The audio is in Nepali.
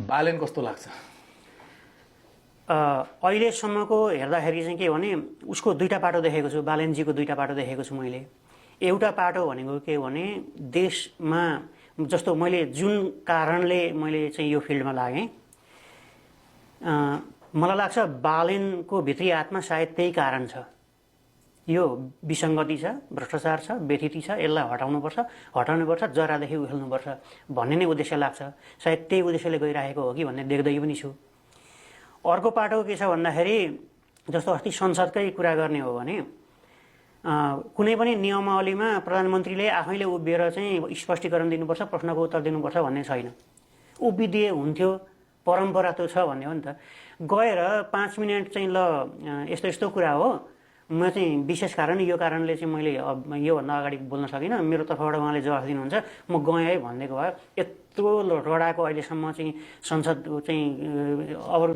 बालेन कस्तो लाग्छ? अहिलेसम्मको हेर्दाखेरि चाहिँ के भने उसको दुईटा पाटो देखेको छु, बालेनजीको दुईटा पाटो देखेको छु मैले। एउटा पाटो भनेको के भने देशमा जस्तो मैले जुन कारणले मैले चाहिँ यो फिल्डमा लागेँ, मलाई लाग्छ बालेनको भित्री आत्मा सायद त्यही कारण छ। यो विसङ्गति छ, भ्रष्टाचार छ, व्यथिति छ, यसलाई हटाउनुपर्छ, जरादेखि उखेल्नुपर्छ भन्ने नै उद्देश्य लाग्छ। सायद त्यही उद्देश्यले गइरहेको हो कि भन्ने देख्दै पनि छु। अर्को पाटो के छ भन्दाखेरि जस्तो अस्ति संसदकै कुरा गर्ने हो भने कुनै पनि नियमावलीमा प्रधानमन्त्रीले आफैले उभिएर चाहिँ स्पष्टीकरण दिनुपर्छ, प्रश्नको उत्तर दिनुपर्छ भन्ने छैन। उभिदिए हुन्थ्यो, परम्परा त छ भन्ने हो नि त। गएर 5 मिनट चाहिँ ल यस्तो यस्तो कुरा हो, म चाहिँ विशेष कारण यो कारणले चाहिँ मैले योभन्दा अगाडि बोल्न सकिनँ, मेरो तर्फबाट उहाँले जवाफ दिनुहुन्छ, म गएँ है भनिदिएको भए यत्रो रडाको अहिलेसम्म चाहिँ संसद चाहिँ अवरोध